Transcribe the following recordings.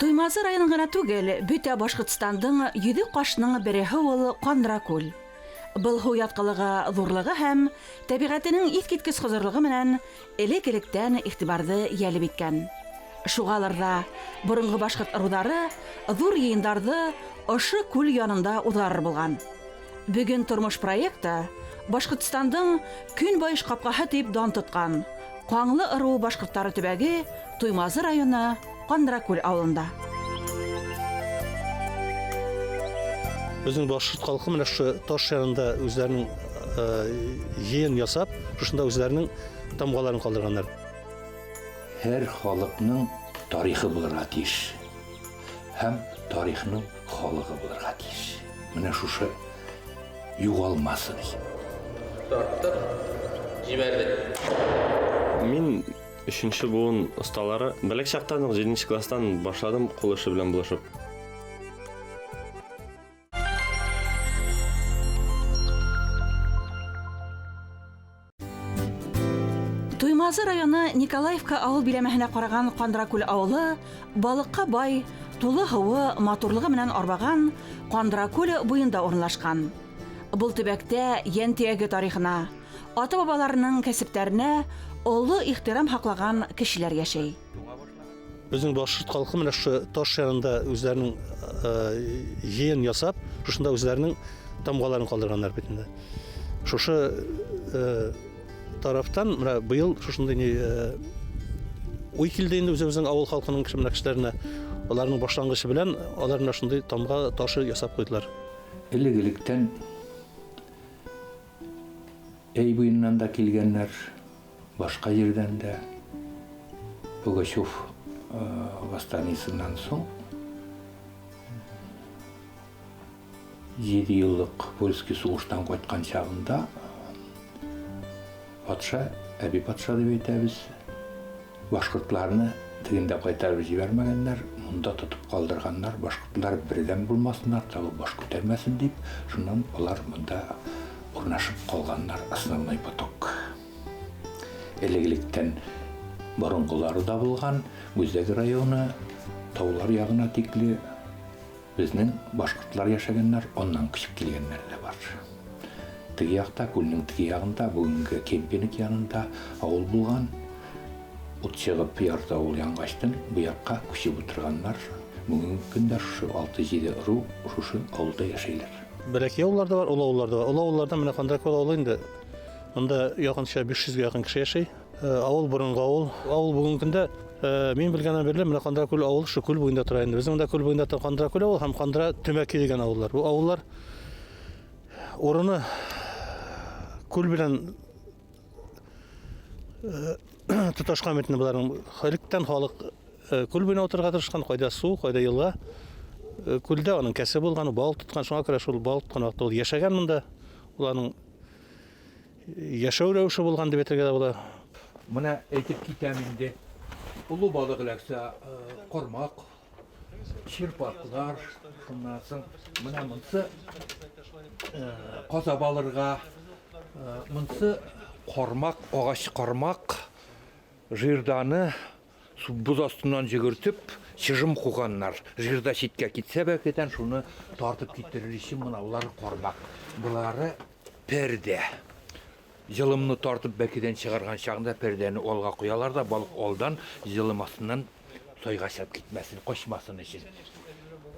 Туймазы районын гына түгел, бөтә Башкортстандың йөзек кашының береһе ул Кандракүл. Был һу яткылыгы зурлыгы һәм тәбигатенең искиткеч хозурлыгы менән элек-электән игътибарҙы йәлеп иткән. Шуғалыр да борынғы башҡорт ырыуҙары ҙур йыйындарҙы ошо күл янында уҙғарыр булған. Бөгөн тормош проекты Башҡортостандың көнбайыш ҡапҡаһы тип дан тотҡан Ҡаңлы ырыуы башҡорттары төбәге Туймазы районы Ҡандракүл ауылында. Безнең башкорт халкы менә шушы таш янында үзләренең җыен ясап, шушында үзләренең тамгаларын калдырганнар. Һәр халыкның тарихы булырга тиеш. Һәм тарихның халыгы булырга тиеш. Менә шушы югалмасын өчен. Тарттык, җибәрдек. Мин өченче буын осталары. Бәләк чактан ук, җиденче класстан башладым кул эше белән булышып. Туймазы районы Николаевка авыл биләмәһенә караган Кандракүл авылы балыкка бай, тулы һуы, матурлыгы менән арбаган Кандракүл буенда урынлашкан. Был төбәктә йән төяге тарихына, ата-бабаларының кәсептәренә олы ихтирам һаклаган кешеләр яшәй. Безнең башкорт халкы менә шушы таш янында үзләренең җыен ясап, шушында үзләренең тамгаларын калдырганнар бит инде. Шушы тарафтан менә быел шушындый ни уй килде инде үзебезнең авыл халкының менә кешеләренә. Аларның башлангычы белән алар менә шундый тамга ташы ясап куйдылар. Элек-электән Әй буеннан да килгәннәр, башка җирдән дә. Пугачев восстаниесеннән соң 7 еллык польский сугыштан кайткан чагында патша, әби патша дип әйтәбез, башкортларны тегендә кайтарып җибәрмәгәннәр, монда тотып калдырганнар, башкортлар бердәм булмасыннар, тагы баш күтәрмәсен дип, шуннан алар монда урнашып калганнар, основной поток. Элек-электән борынгылары да булган, Бүздәк районы, таулар ягына тикле безнең башкортлар яшәгәннәр, аннан күчеп килгәннәр дә бар. Теге якта, күлнең теге ягында, бүгенге кемпинг янында авыл булган. Ут чыгып, ярты авыл янгачтын, бу якка күчеп утырганнар. Бүгенге көндә шушы 6-7 ыру шушы авылда яшәйләр. Бәләкәй авыллар да бар, олы авыллар да бар. Олы авылларда менә Кандракүл авылы инде. Монда якынча 500 гә якын кеше яшәй. Авыл борынгы авыл. Авыл бүгенге көндә мин белгәннән бирле менә Кандракүл авылы шул күл буенда тора инде. Безнең монда күл буенда торган Кандракүл авылы һәм Кандра Төмәки дигән авыллар. Бу авыллар урыны күл белән тоташкан бит инде боларның. Электән халык күл буена утырырга тырышкан, кайда су, кайда елга. Күлдә аның кәсе булган, балык тоткан, шуңа күрә шул балык тоткан вакытта ул яшәгән монда. Ул аның яшәү рәвеше булган дип әйтергә дә була. Менә әйтеп китәм инде. Олы балык эләксә, кармак, черпаклар, шуннан соң менә монысы казап алырга, монысы кармак, агач кармак, жирданы боз астыннан җөгертеп, чыжым куганнар. Жирда читкә китсә бәкедән, шуны тартып китерер өчен менә болары кармак. Болары пәрдә. Җылымны тартып бәкедән чыгарган чагында пәрдәне алга куялар да, балык алдан җылым астыннан сайга чыгып китмәсен, качмасын өчен.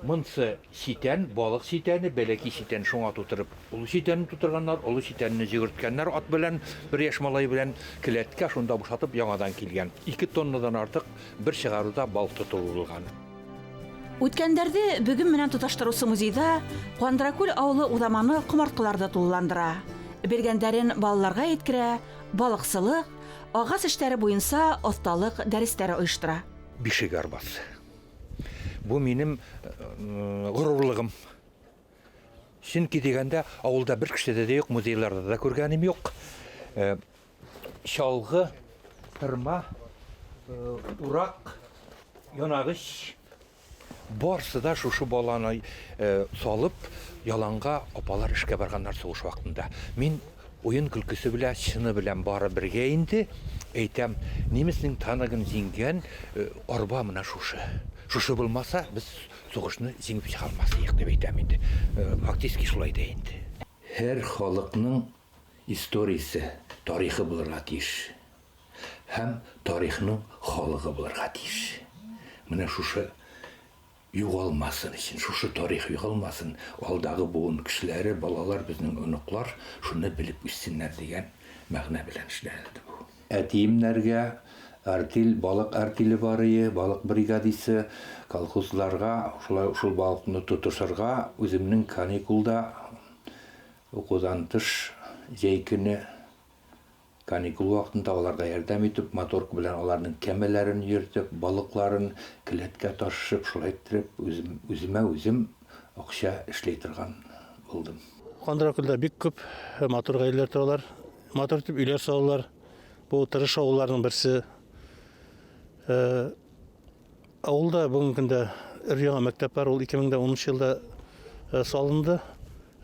Монсы читән, балык читәне, бәләкәй читән шуңа тутырып, олы читәнне тутырганнар, олы читәнне җөгерткәннәр ат белән, бер яшь малай белән келәткә шунда бушатып яңадан килгән. 2 тоннадан артык бер чыгаруда балык тотылу булган. Үткәндәрде бөгөн менән тоташтырыусы музейда Кандракүл авылы уҙаманы ҡомартҡыларҙы тулыландыра. Белгәндәрен балаларға еткерә, балыҡсылыҡ, ағас эштәре буйынса оҫталыҡ дәрестәре ойоштора. Бишек арбасы. Бу минем горурлыгым. Чөнки дигәндә авылда бер кешедә дә юк, музейларда да күргәнем юк. Чалгы, тырма, урак, янагыч барсы да шушы баланы салып яланга апалар эшкә барганнар сугыш вакытында. Мин уен көлкесе белән, чыны белән бары бергә инде әйтәм, немецның танагын җиңгән арба менә шушы. Шушы булмаса, без сугышны җиңеп чыга алмас идек дип әйтәм инде. Фактически шулай да инде. Һәр халыкның историясе, тарихы булырга тиеш. Һәм тарихның халыгы булырга тиеш. Менә шушы югалмасын өчен, шушы тарих югалмасын, алдагы буын кешеләре, балалар, безнең оныклар шуны белеп үссеннәр дигән мәгънә белән эшләнелде бу. Әтиемнәргә артель, балык артеле бар ие, балык бригадисы, колхозларга шулай шул балыкны тотышырга үземнең каникулда, укудан тыш, җәй көне Каникул вакытында аларга ярдәм итеп, моторка белән аларның кәмәләрен йөртеп, балыкларын келәткә ташышып, шулай иттереп, үзем, үземә үзем акча эшли торган булдым. Кандракүлдә бик күп матур гаиләләр торалар. Матур итеп өйләр салалар. Бу тырыш авылларның берсе. Авылда бүгенге көндә өр-яңа мәктәп бар, ул 2010 елда э, салынды.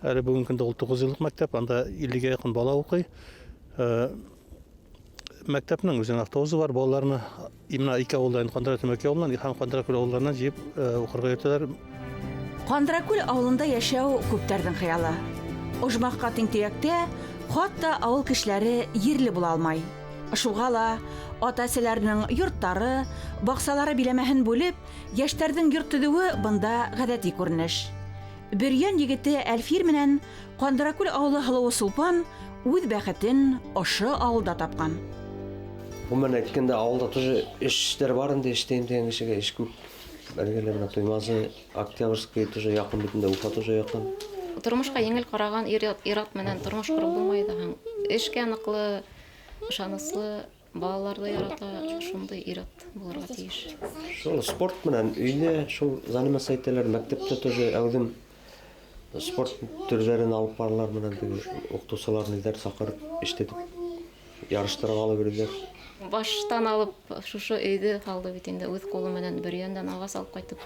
Әле бүгенге көндә ул 9 еллык мәктәп, анда 50-гә якын бала укый. Э, мәктәпнең үзенең автобусы бар, балаларны именно ике авылдан, Кандра Төмәки авылыннан һәм Кандракүл авылларыннан җыеп э, укырга йөртәләр. Кандракүл авылында яшәү күпләрнең хыялы. Ожмахка тиң төяктә хатта авыл кешеләре ерле була алмай. Шуға ла ата-әсәләрнең йорттары, баксалары биләмәһен бүлеп, яшьтәрнең йорт төзүе бында гадәти күренеш. Бөрьян егете Әлфир менән Кандракүл авылы һылуы Сулпан үз бәхетен ошо авылда тапкан. Гомумән әйткәндә, авылда тоже эшләр бар инде, эштәйм дигән кешегә эш күп. Әлегә менә Туймазы, Октябрьский тоже якын бит инде, Уфа тоже якын. Тормышка җиңел караган ир-ат менән тормыш корып булмый да һәм эшкә ныклы, Ышанычлы, балаларны ярата, шундый ир-ат булырга тиеш. Шул спорт белән өйдә шул заниматься итәләр, мәктәптә тоже әүдем спорт төрләрен алып баралар менә теге укытучылар ниләр чакырып эшләтеп ярыштырып алып йөриләр. Баштан алып шушы өйдә калды бит инде, үз кулы белән Бөрьяндән агач алып кайтып.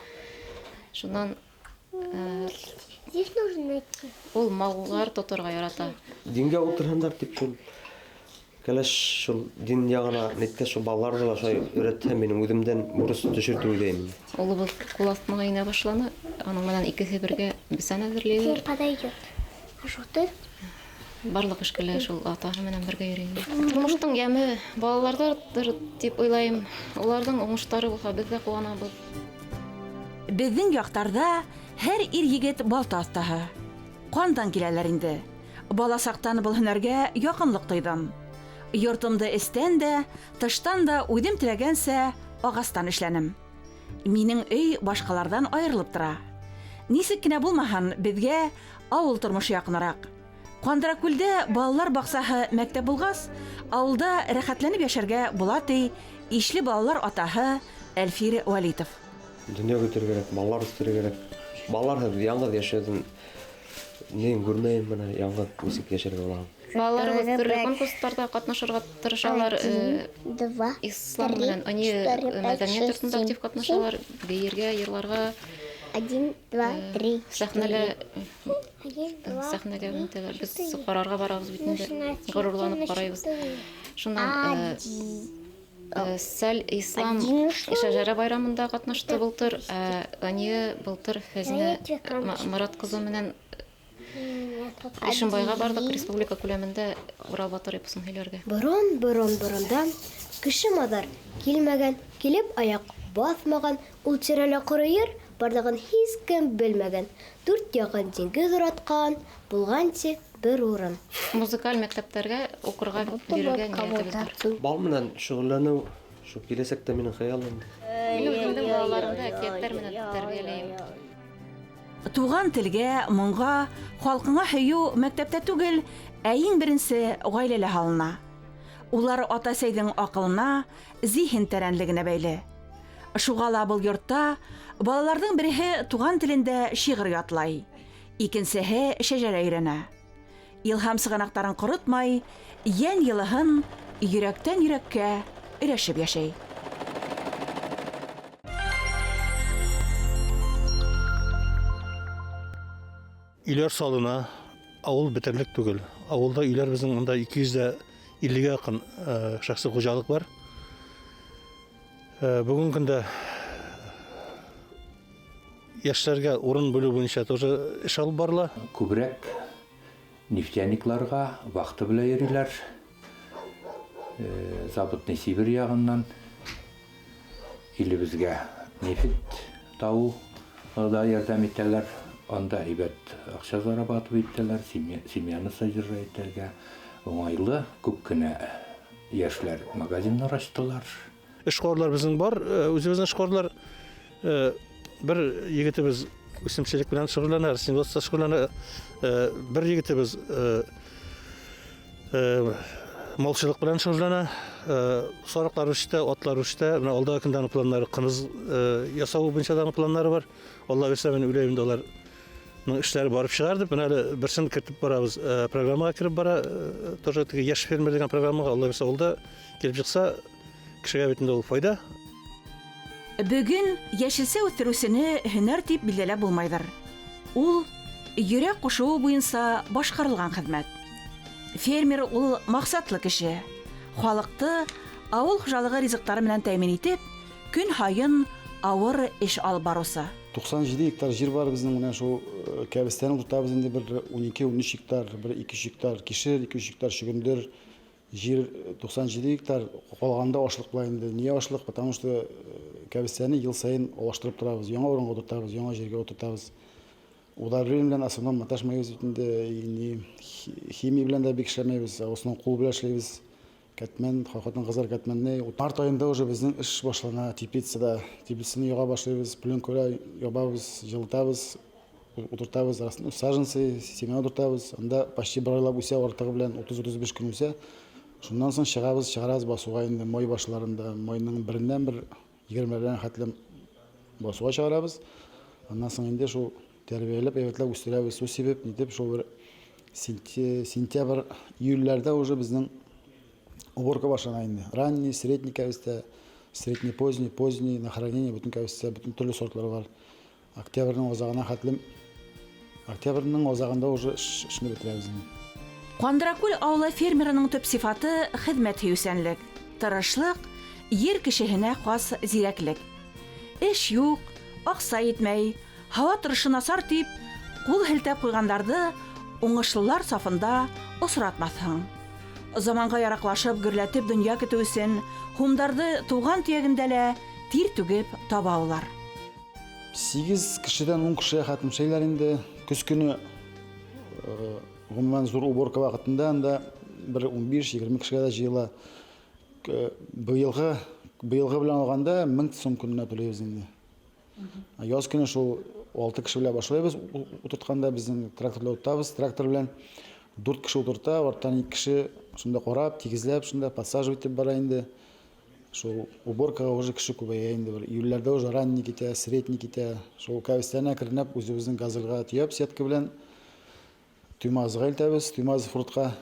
Шуннан Здесь нужно найти. Ул маллар тотарга ярата. Дингә утырһыннар дип шул кәләш шул дин ягына ниткәч шул балаларны да шулай өйрәтһәм минем үземдән бурыч төшер дип уйлыйм. Улыбыз кул астына инә башланы. Аның белән икесе бергә бесән әзерлиләр. Подойдет. Желтый. Барлык эшкә лә шул атаһы белән бергә йөри. Тормыштың яме балалардадыр дип уйлыйм. Уларның уңышлары булса, без дә куанабыз. Безнең яктарда һәр ир-егет балта остаһы. Кандан киләләр инде. Балачактан был һөнәргә якынлык тойдым. Йортымды эстән дә, тыштан да үзем теләгәнчә агачтан эшләнем. Минең өй башкалардан аерылып тора. Ничек кенә булмаһын, безгә авыл тормышы якынрак. Кандракүлдә балалар баксаһы мәктәп булгас, авылда рәхәтләнеп яшәргә була, ди ишле балалар атаһы Әлфир Вәлитов. Дөнья көтәргә кирәк, балалар үстерергә кирәк. Балаларсыз ялгыз яшәүдән ни күрмәйм менә, ялгыз ничек яшәргә була. Балаларыбыз төрле конкурсларда катнашырга тырышалар. Два, Ислам белән они мәдәният йортында актив катнашалар, биергә, йырларга. Один, два, три, Сәхнәлә сәхнәгә менделәр. Без карарга барабыз бит инде, горурланып карыйбыз. Шуннан Сәл Ислам Шәҗәрә байрамында катнашты былтыр. Ания былтыр Фәзинә Марат кызы менән Ишембайга бардык республика күләмендә Урал батыр эпосын һөйләргә. Борын, борын, борындан кеше мазар килмәгән, килеп аяк басмаган, ул тирәлә коры ер барлыгын һичкем белмәгән, дүрт ягын диңгез ураткан, булган ти бер урын. Музыкаль мәктәпләргә укырга бирергә ниятебез бар. Бал белән шөгыльләнү шул киләчәктә минем хыял инде. Мин үземнең балаларымны әкиятләр белән тәрбияләйм. Туган телгә, моңга, халкыңа һөю мәктәптә түгел, ә иң беренче гаиләлә һалына. Улар ата-әсәйнең акылына, зиһен тәрәнлегенә бәйле. Шуга ла был йортта балаларның береһе туган телендә шигырь ятлай, икенсеһе шәҗәрә өйрәнә. Илһам сыганактарын корытмай, йән йылыһын йөрәктән йөрәккә өләшеп яшәй. Өйләр салына, авыл бетерлек түгел. Авылда өйләр безнең монда 250 гә якын шәхси хуҗалык бар. Бүгенге көндә Яшьләргә урын бүлү буенча тоже эш алып барыла. Күбрәк нефтяникларга вахта белән йөриләр. Западный Сибирь ягыннан илебезгә нефть табу да ярдәм итәләр. Анда әйбәт акча зарабатывать итәләр, семьяны содержать итәргә уңайлы. Күп кенә яшьләр магазиннар ачтылар. Эшкуарлар безнең бар, үзебезнең эшкуарлар. Бер егетебез үсемчелек белән шөгыльләнә, растениеводство шөгыльләнә. Бер егетебез малчылык белән шөгыльләнә. Сарыклар үрчетә, атлар үрчетә. Менә алдагы көндә аның планнары кымыз ясау буенча да аның планнары бар. Алла бирсә, мин уйлыйм инде аларның эшләре барып чыгар дип. Менә әле берсен кертеп барабыз, программага кереп бара. Тоже теге яшь фермер дигән программага, Алла бирсә, ул да килеп чыкса, Кешегә бит инде ул файда. Бүген яшелчә үстерүчене һөнәр дип билгеләп булмайдыр. Ул, йөрәк кушуы буенча башкарылган хезмәт. Фермер ул максатлы кеше. Халыкты авыл хуҗалыгы ризыклары белән тәэмин итеп, көн һаен авыр эш алып баручы. 97 гектар җир бар безнең, менә шул кәбестәне утыртабыз инде бер унике-унөч гектар, бер ике-өч гектар кишер, ике-өч гектар чөгендер. Җир 97 гектар, калганда ашлык була инде. Нигә ашлык? Потому что кәбестәне ел саен алыштырып торабыз, яңа урынга утыртабыз, яңа җиргә утыртабыз. Удобрение белән основном маташмыйбыз бит инде, ни химия белән дә бик эшләмәйбез, в основном кул белән эшлибез. Кәтмән, хатын-кызлар кәтмәнне. Март аенда уже безнең эш башлана теплицада. Теплицаны яга башлыйбыз, пленкалар ябабыз, җылытабыз. Утыртабыз, саженцы, семена утыртабыз. Анда почти бер айлап үсә, артыгы белән 30-35 көн үсә. Шуннан соң чыгабыз, чыгарабыз басуга инде май башларында, майның береннән бер егермеләренә хәтлем басуга чыгарабыз. Аннан соң инде шул тәрбияләп, әйбәтләп үстерәбез, су сибеп, нитеп, шул бер сентябрь, июльләрдә уже безнең уборка башлана инде. Ранний, средний кәбестә, средний, поздний, поздний, на хранение бөтен кәбестә, бөтен төрле сортлар бар. Октябрьнең азагына хәтлем, октябрьнең азагында уже эшне бетерәбез инде. Кандракүл авылы фермерының төп сыйфаты, хезмәт сөючәнлек, тырышлык, ир кешеһенә хас зирәклек. Эш юк, акча җитмәй, һава торышы начар дип, кул һелтәп куйганнарны уңышлылар сафында очратмассың. Заманга яраклашып, гөрләтеп дөнья көтү өчен һумдарды туган төягендә лә тир түгеп таба алар. 8 кешедән 10 кешегә хәтлем эшләйләр инде. Көз көне гомумән зур уборка вакытында анда бер 15-20 кешегә дә җыела. Быелгы быелгы белән алганда 1000 сум көненә түлибез инде. Яз көне шул 6 кеше белән башлыйбыз утыртканда безнең трактор белән утыртабыз. Трактор белән 4 кеше утырта, арттан 2 кеше шунда карап, тигезләп, шунда подсаживать итеп бара инде. Шул уборкага уже кеше күбәя инде бер. Июльләрдә уже ранний китә, средний китә. Шул кәбестәне әкренләп үзебезнең газельга төяп сетка белән Туймазыга илтәбез, Туймазы фрутка.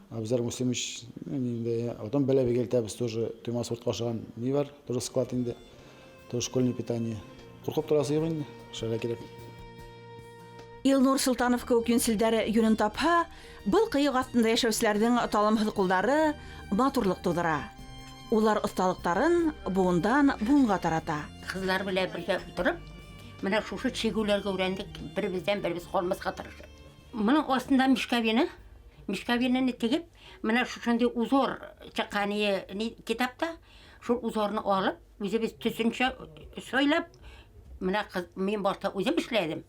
Абзар Муслимович инде, а потом Бәләбәйгә илтәбез тоже Туймазы фрутка ошаган ни бар, тоже склад инде, тоже школьное питание. Куркып торасы юк инде, эшләргә кирәк. Илнур Солтанов кеүек юньселдәр юнен тапһа, был кыек астында яшәүчеләрнең талымһыз куллары матурлык тудыра. Улар осталыктарын буындан буынга тарата. Кызлар белән бергә утырып, менә шушы чигүләргә өйрәндек, беребездән беребез калмаска тырышып. Моның астында мешковина, мешковинаны тегеп, менә шушындый узор чыккан китапта, шул узорны алып, үзебез төсенчә сайлап, менә кыз, мин башта үзем эшләдем.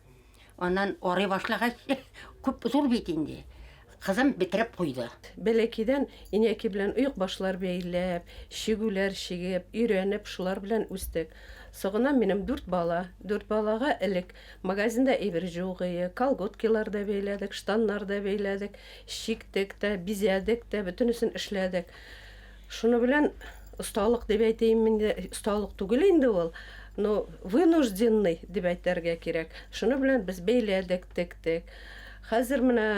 Аннан арый башлагач, күп зур бит инде. Кызым бетереп куйды. Бәләкәйдән инәки белән оекбашлар бәйләп, чигүләр чигеп, өйрәнеп, шулар белән үстек. Соңыннан минем дүрт бала. Дүрт балага элек магазинда әйбер җук ие, колготкилар да бәйләдек, штаннар да бәйләдек, чиктек тә, бизәдек тә, бөтенесен эшләдек. Шуны белән осталык дип әйтәем инде, осталык түгел инде ул, но вынужденный дип әйтергә кирәк. Шуны белән без бәйләдек, тектек. Хәзер менә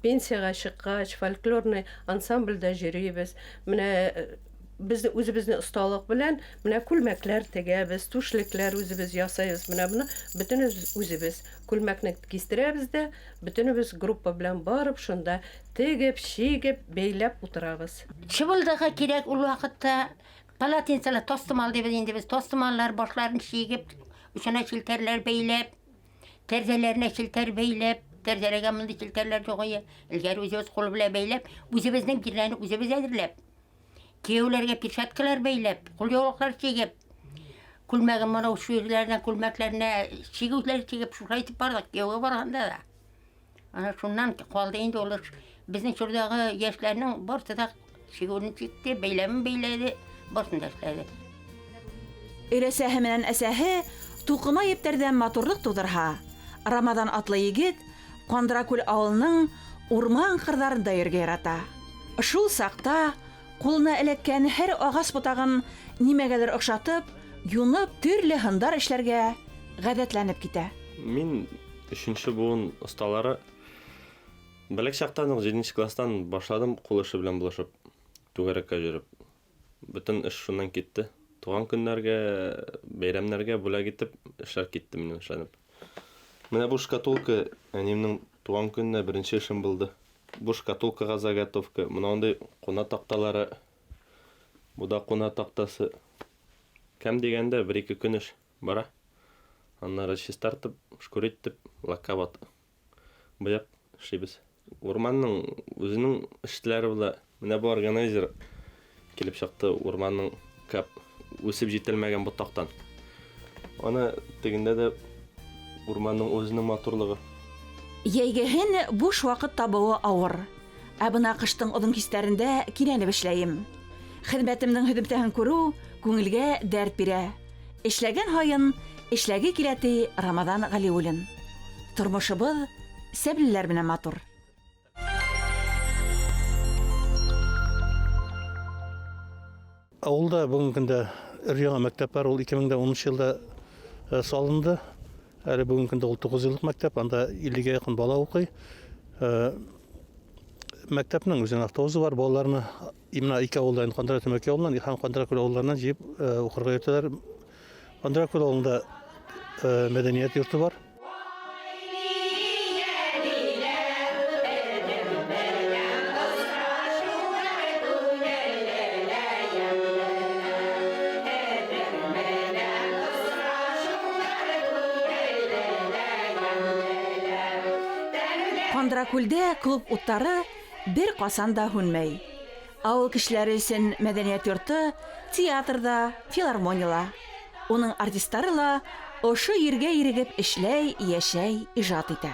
пенсиягә чыккач, фольклорный ансамбльдә йөрибез. Менә без үзебезне осталык белән менә күлмәкләр тегәбез, түшлекләр үзебез ясайбыз. Менә моны бөтенебез үзебез. Күлмәкне кистерәбез дә, бөтенебез группа белән барып, шунда Тегеп, чигеп, бәйләп утырабыз. Чыбылдыгы кирәк ул вакытта. Полотенцелар, тастымал дибез инде без. Тастымаллар башларын чигеп. Очына челтәрләр бәйләп, тәрзәләренә челтәр бәйләп, тәрзәләргә мондый челтәрләр юк иде. Элгәре үзебез кул белән бәйләп, үзебезнең тирәне үзебез әзерләп, кияүләргә перчаткалар бәйләп, кулъяулыклар чигеп, күлмәген моны шүрләренә, күлмәкләренә чигүләр чигеп, шулай итеп бардык, кияүгә барганда да. Ана шуннан калды инде ул эш. Безнең чордагы яшьләрнең барысы да чигүен чикте, бәйләмен бәйләде, барысын да эшләде. Өләсәһе менән әсәһе тукыма ептәрдән матурлык тудырһа, Рамадан атлы егет Кандракүл авылының урман-кырларында йөрергә ярата. Шул сакта кулына эләккән һәр агач ботагын нимәгәдер охшатып, юнып төрле һындар эшләргә гадәтләнеп китә. Мин өченче буын осталары. Бәләк чактан ук, җиденче класстан башладым кул эше белән булышып, түгәрәккә йөреп. Бөтен эш шуннан китте. Туган көннәргә, бәйрәмнәргә бүләк итеп, эшләр китте минем эшләнеп. Менә бу шкатулка әниемнең туган көненә беренче эшем булды. Бу шкатулкага заготовка. Менә мондый куна такталары. Бу да куна тактасы. Кәм дигәндә бер-ике көн эш бара. Аннары чистартып, шкурить итеп, лакка бат буяп эшлибез. Урманның үзенең эшчеләре була. Менә бу органайзер килеп чыкты урманның кап үсеп җителмәгән ботактан. Аны тегендә дә урманның үзенең матурлыгы. Йәйгеһен буш вакыт табуы авыр. Ә бына кыштың озын кисләрендә кинәнеп эшләем. Хезмәтемнең һөҙөмтәһен күрү күңелгә дәрт бирә. Эшләгән һайын эшләге килә, ди Рамазан Галиуллин. Тормышыбыз сәблеләр белән матур. Авылда бүгенге көндә өр-яңа мәктәп бар, ул 2010 елда э, салынды. Әле бүгенге көндә ул 9 еллык мәктәп, анда 50-гә якын бала укый. Э, мәктәпнең үзенең автобусы бар, балаларны именно ике авылдан, Кандра Төмәки авылыннан һәм Кандра Күл авылларыннан җыеп э, укырга йөртәләр. Кандра Күл авылында мәдәният йорты бар. Кандракүлдә клуб утлары бер касан да һүнмәй. Авыл кешеләре өчен мәдәният йорты театр да, филармония ла. Уның артистлары ла ошо ергә ирегеп эшләй, яшәй, ижат итә.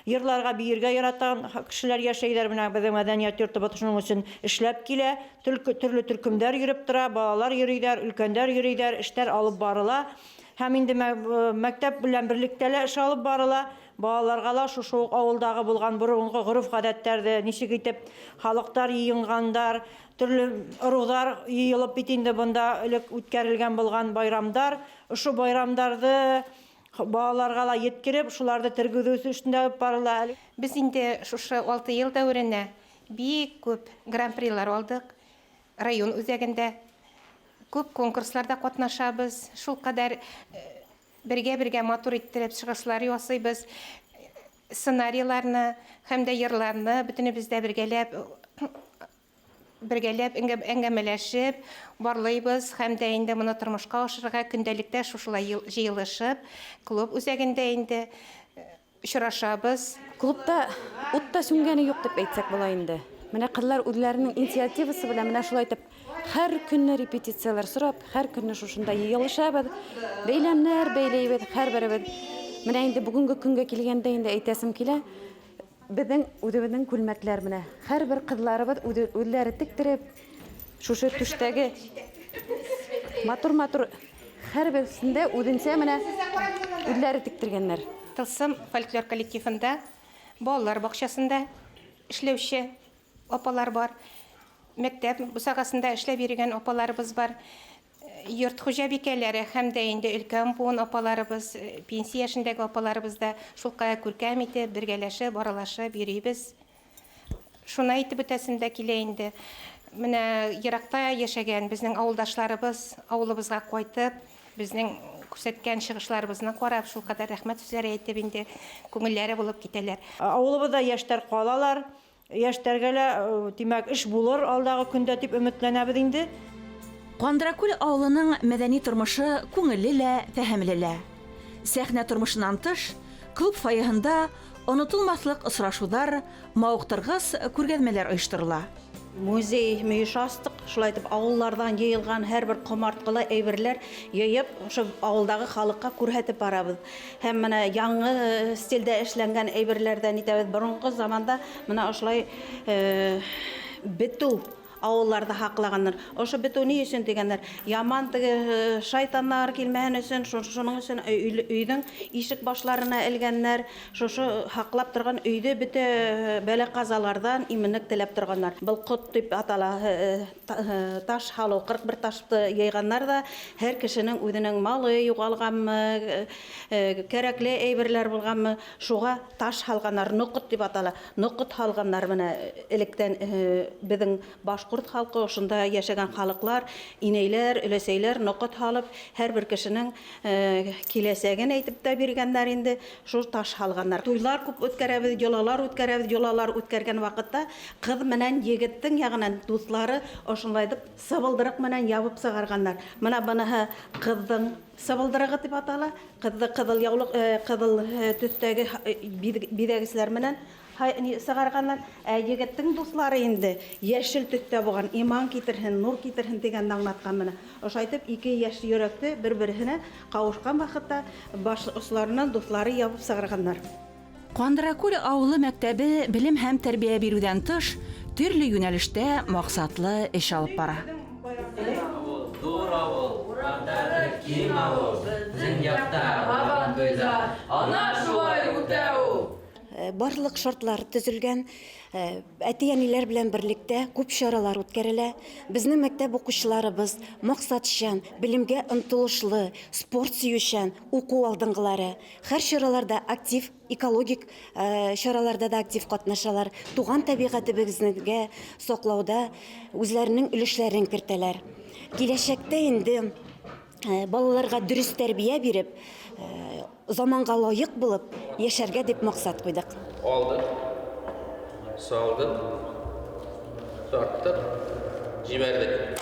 Йырларга, биергә яратан кешеләр яшәйләр. Менә безнең мәдәният йортыбыз шуның өчен эшләп килә. Төрле төркемнәр йөреп тора, балалар йөриләр, өлкәннәр йөриләр, эшләр алып барыла. Һәм инде мәктәп белән берлектә лә эш алып барыла. Балаларга ла шушы ук авылдагы булган борынгы гореф-гадәтләрне, ничек итеп халыктар йыенгандар, төрле ырудар йыелып бит инде монда элек үткәрелгән булган байрамдар, ошо байрамдарды балаларга ла еткереп, шуларды тергезү өстендә алып барыла әле. Без инде шушы алты ел дәверенә бик күп гран-прилар алдык. Район үзәгендә күп конкурсларда катнашабыз. Шулкадәр бергә-бергә матур иттереп чыгышлар ясыйбыз. Сценарийларны һәм дә йырларны бөтенебез дә бергәләп бергәләп әңгәмәләшеп барлыйбыз һәм дә инде моны тормышка ашырырга көндәлектә шушылай җыелышып, клуб үзәгендә инде очрашабыз. Клубта ут та сүнгәне юк дип әйтсәк була инде. Менә кызлар үзләренең инициативасы белән менә шулай итеп һәр көнне репетицияләр сорап, һәр көнне шушында җыелышабыз, бәйләмнәр бәйләйбез һәрберебез. Менә инде бүгенге көнгә килгәндә инде әйтәсем килә, безнең үзебезнең күлмәкләр менә һәрбер кызларыбыз үзләре тектереп, шушы төштәге матур-матур һәрберсендә үзенчә менә үзләре тектергәннәр. Тылсым фольклор коллективында, балалар бакчасында эшләүче апалар бар. Мәктәп бусагасында эшләп йөргән апаларыбыз бар. Йорт хуҗабикәләре һәм дә инде өлкән буын апаларыбыз, пенсия яшендәге апаларыбыз да шулкадәр күркәм итеп, бергәләшеп, аралашып йөрибез. Шуны әйтеп үтәсем дә килә инде. Менә еракта яшәгән безнең авылдашларыбыз авылыбызга кайтып, безнең күрсәткән чыгышларыбызны карап, шулкадәр рәхмәт сүзләре әйтеп инде күңелләре булып китәләр. Авылыбызда яшьтәр калалар. Яшьтәргә лә, димәк, эш булыр алдагы көндә дип өметләнәбез инде. Кандракүл авылының мәдәни тормышы күңелле лә, фәһемле лә. Сәхнә тормышыннан тыш, клуб фойеһында онытылмаслык очрашулар, мавыктыргыс күргәзмәләр оештырыла. Музей мөеш астык. Шулай итеп, авыллардан җыелган һәрбер комарткылы әйберләр җыеп, шушы авылдагы халыкка күрһәтеп барабыз. Һәм менә яңы стильдә эшләнгән әйберләрдән итәбез. Борынгы заманда менә ошолай бетү авылларда һаклаганнар. Ошо бетү ни өчен дигәннәр? Яман теге шайтаннар килмәһен өчен, шуның өчен өйнең ишек башларына элгәннәр. Шушы һаклап торган өйдә бөтә бәла-казалардан иминлек теләп торганнар. Был кот дип атала таш һалу. 41 ташты йыйганнар да, һәр кешенең үзенең малы югалганмы, кәрәкле әйберләр булганмы, шуга таш һалганнар. Нокыт дип атала. Нокыт һалганнар менә электән безнең башкорт халкы, шунда яшәгән халыклар, инәйләр, өләсәйләр нокыт һалып, һәрбер кешенең Киләчәген әйтеп тә биргәннәр инде, шул таш һалганнар. Туйлар күп үткәрәбез, йолалар үткәрәбез. Йолалар үткәргән вакытта кыз менән егеттең ягыннан дуслары ошынлай итеп сыбылдырык менән ябып чыгарганнар. Менә быныһы кыздың сыбылдырыгы дип атала. Кызды кызыл яулык, кызыл төстәге бизәгечләр менән Һай, ни чыгарганнар. Ә егеттең дуслары инде яшел төстә булган, иман китерһен, нур китерһен дигәнне аңлаткан менә. Ошайтып ике яшь йөрәкте бер-берсенә кавышкан вакытта баш очларыннан дуслары ябып чыгарганнар. Кандракүл авылы мәктәбе белем һәм тәрбия бирүдән тыш, төрле юнәлештә максатлы эш алып бара. Авыл, зур авыл, урамнары киң авыл, Безнең якта Сабантуйлар ана шулай үтә ул. Барлык шартлар төзелгән. Әти-әниләр белән берлектә күп чаралар үткәрелә. Безнең мәктәп укучыларыбыз максатчан, белемгә омтылышлы, спорт сөючән, уку алдынгылары. Һәр чараларда актив, экологик чараларда да актив катнашалар. Туган табигатебезнегә саклауда үзләренең өлешләрен кертәләр. Киләчәктә инде балаларга дөрес тәрбия биреп, заманга лаек булып яшәргә дип максат куйдык. Алдык, салдык, тарттык, җибәрдек.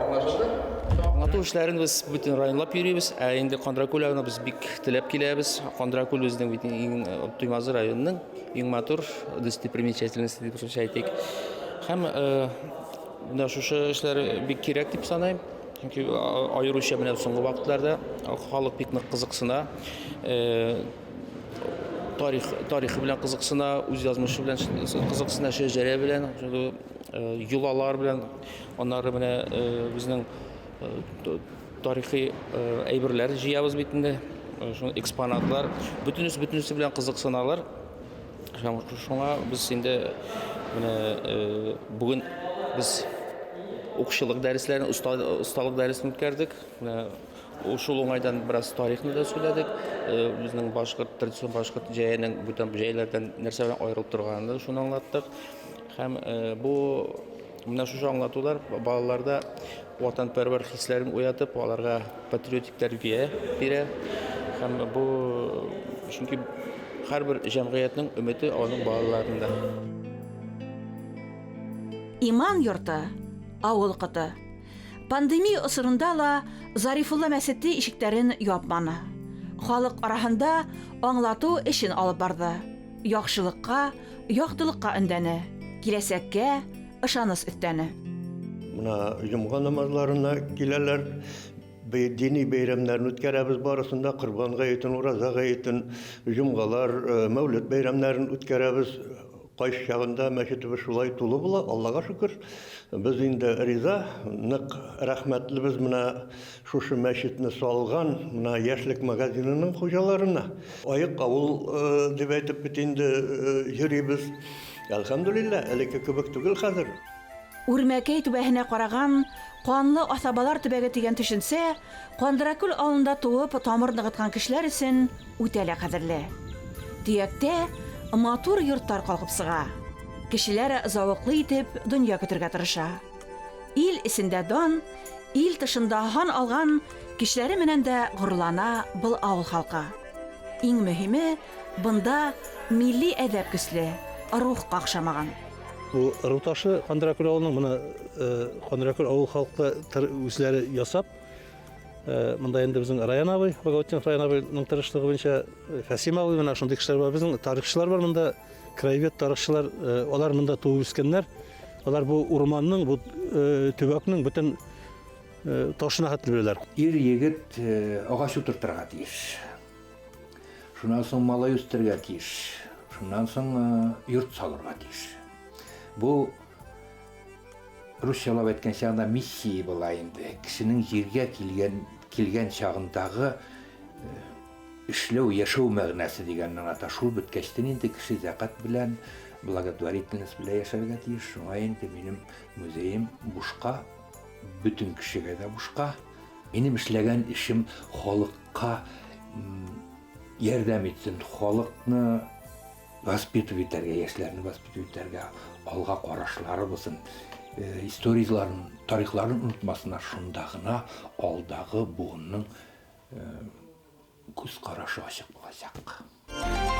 Аңлашылды? Аңлату эшләрен без бөтен районлап йөрибез, ә инде Кандракүл районына без бик теләп киләбез. Кандракүл безнең бит иң Туймазы районының иң матур достопримечательности дип русча әйтик. Һәм менә шушы эшләр бик кирәк дип саныйм. Чөнки аеруча менә соңгы вакытларда халык бик нык кызыксына. Тарих, тарихы белән кызыксына, үз язмышы белән кызыксына, шәҗәрә белән, йолалар белән. Аннары менә безнең тарихи әйберләр җыябыз бит инде. Шуны экспонатлар, бөтенесе бөтенесе белән кызыксыналар. Шуңа без инде менә бүген без укчылык дәресләрен, осталык дәресен үткәрдек. Менә шул уңайдан бераз тарихны да сөйләдек. Безнең башкорт, традицион башкорт җәенең бүтән җәйләрдән нәрсә белән аерылып торганын да шуны аңлаттык. Һәм бу менә шушы аңлатулар балаларда ватанпәрвәр хисләрен уятып, аларга патриотик тәрбия бирә. Һәм бу чөнки һәрбер җәмгыятьнең өмете аның балаларында. Иман йорты, авыл коты. Пандемия осырында ла Зарифулла мәсете ишекләрен япманы. Халык араһында аңлату эшен алып барды. Яхшылыкка, яктылыкка өндәне, киләчәккә ышаныч өстәне. Менә җомга намазларына киләләр. Дини бәйрәмнәрне үткәрәбез барысын да, Корбан гаетен, Ураза гаетен, җомгалар, Мәүлет бәйрәмнәрен үткәрәбез. Кайсы чагында мәчетебез шулай тулы була, Аллага шөкер. Без инде риза, нык рәхмәтлебез менә шушы мәчетне салган, менә Яшьлек магазинының хуҗаларына. Аек авыл дип әйтеп бит инде йөрибез. Әлхәмдүлилләһ, элекке кебек түгел хәзер. Үрмәкәй түбәһенә караган Канлы асабалар төбәге дигән төшенчә Кандракүл авылында туып тамыр ныгыткан кешеләр өчен үтә лә кадерле. Төяктә матур йортлар калкып чыга. Кешеләр зәвыклы итеп дөнья көтергә тырыша. Ил эчендә дан, ил тышында хан алган кешеләре менән дә горурлана был авыл халкы. Иң мөһиме, бында милли әдәп көчле, рух какшамаган. Бу ыру ташы Кандракүл авылының, моны Кандракүл авыл халкы үзләре ясап, монда инде безнең Раян абый, Багаутдинов Раян абыйның тырышлыгы буенча Фәсим абый, менә шундый кешеләр бар, безнең тарихчылар бар монда, краевед тарихчылар, алар монда туып үскәннәр. Алар бу урманның, бу төбәкнең бөтен ташына хәтле беләләр. Ир егет агач утыртырга тиеш. Шуннан соң малай үстерергә тиеш. Шуннан соң йорт салырга тиеш. Бу русчалап әйткән чагында миссия була инде. Кешенең җиргә килгән килгән чагындагы эшләү, яшәү мәгънәсе дигәнне аңлата. Шул беткәчтен инде кеше зәкать белән, благотворительность белән яшәргә тиеш. Шуңа инде минем музеем бушка, бөтен кешегә дә бушка. Минем эшләгән эшем халыкка ярдәм итсен, халыкны воспитывать итәргә, яшьләрне воспитывать итәргә, алга карашлары булсын, э, историяләрен, тарихларын онытмасыннар, шунда гына алдагы буынның э, күз карашы ачык булачак.